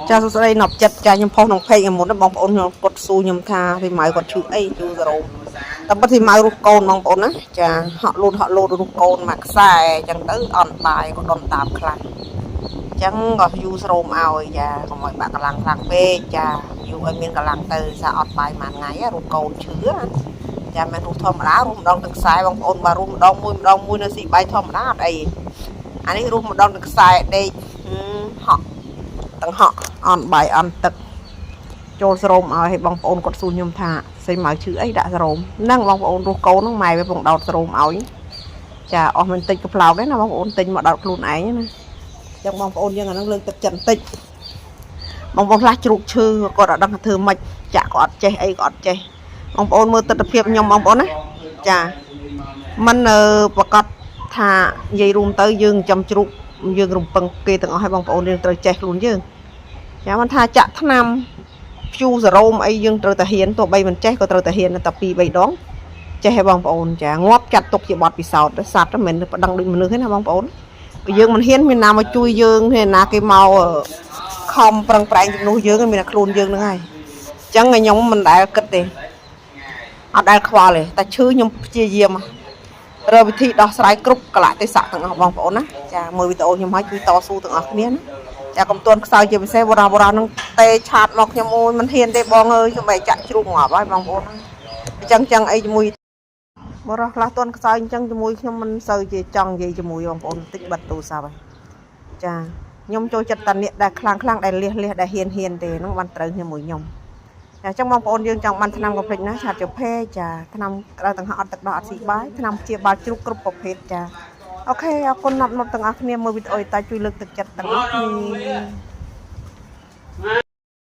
ចាសួស្តីណប់ចិត្តចាខ្ញុំផុសក្នុង page មុនបងប្អូនខ្ញុំគាត់សួរខ្ញុំថាធីម៉ៅគាត់ឈឺអីជូរសរោមតែពិតធីម៉ៅរូបកូនបងប្អូនណាចាហក់លូតហក់លូតរូបកូនមួយខ្សែអញ្ចឹងទៅអន់បាយក៏ដុំតាមខ្លះអញ្ចឹងក៏យូរស្រោមឲ្យចាកុំឲ្យបាក់កម្លាំងខ្លាំងពេកចាយូរឲ្យមានកម្លាំងទៅសារអត់បាយមួយថ្ងៃរូបកូនឈឺណាចាមិនរូបធម្មតារូបម្ដងទាំងខ្សែបងប្អូនបើរូបម្ដងមួយម្ដងមួយនៅស៊ីបាយធម្មតាអត់អីអានេះរូបម្ដងទាំងខ្សែដេកហក់ ទាំងហក់អន់បាយអន់ទឹកចូលស្រោមឲ្យឲ្យបងប្អូនគាត់សួរខ្ញុំថាស្អីមកឈឺអីដាក់ស្រោមហ្នឹងបងប្អូនរស់កូនហ្នឹងម៉ែវាពងដោតស្រោមឲ្យចាអស់មិនតិចកប្លោកទេណាបងប្អូនទិញមកដោតខ្លួនឯងណាអញ្ចឹងបងប្អូនយើងអាហ្នឹងលើកទឹកចិត្តបន្តិចបងប្អូនខ្លះជ្រូកឈឺគាត់អត់ដឹងថាធ្វើម៉េចចាក់ក៏អត់ចេះអីក៏អត់ចេះបងប្អូនមើលទស្សនភាពខ្ញុំបងប្អូនណាចាមិនប្រកាសថានិយាយរួមទៅយើងចំជ្រូកយើងរំពឹងគេទាំងអស់ឲ្យបងប្អូនយើងត្រូវចេះខ្លួនយើង ចាមិនថាចាក់ថ្នាំព្យូសរោមអីយើងត្រូវតែហ៊ានទោះបីមិនចេះក៏ត្រូវតែហ៊ានតែ2 3ដងចេះឲ្យបងប្អូនចាងាប់ចាត់ទុកជាបទពិសោធន៍សត្វមិនមែនប្តឹងដូចមនុស្សទេណាបងប្អូនបើយើងមិនហ៊ានមានណាមកជួយយើងទេណាគេមកខំប្រឹងប្រែងជំនួសយើងមានតែខ្លួនយើងហ្នឹងហើយអញ្ចឹងខ្ញុំមិនដែលគិតទេអត់ដែលខ្វល់ទេតែឈឺខ្ញុំព្យាយាមរកវិធីដោះស្រាយគ្រប់កលៈទេសៈទាំងអស់បងប្អូនណាចាមើលវីដេអូខ្ញុំឲ្យជួយតស៊ូទាំងអស់គ្នាណា ចាកុំទន់ខ្សោយជាពិសេសបុរសបុរសហ្នឹងទេឆាតមកខ្ញុំអូយមិនហ៊ានទេបងអើយខ្ញុំបែរចាក់ជ្រូកងាប់ហើយបងប្អូនអញ្ចឹងចឹងអីជាមួយបុរសខ្លះទន់ខ្សោយអញ្ចឹងជាមួយខ្ញុំមិនសូវជាចង់និយាយជាមួយបងប្អូនតិចបិទទូរស័ព្ទហើយចាខ្ញុំចូលចិត្តតាអ្នកដែលខ្លាំងខ្លាំងដែលលះលះដែលហ៊ានហ៊ានទេហ្នឹងបានត្រូវជាមួយខ្ញុំចាអញ្ចឹងបងប្អូនយើងចង់បានថ្នាំកុំភ្លេចណាchat ចូល page ចាថ្នាំក្តៅទាំងហក់អត់ទឹកដោះអត់ស៊ីបាយថ្នាំព្យាបាលជ្រូកគ្រប់ប្រភេទចា OK អរគុណណាប់ណាប់ទាំងអស់គ្នាមើលវីដេអូតាជួយលើកទឹកចិត្តទាំងអស់គ្នា។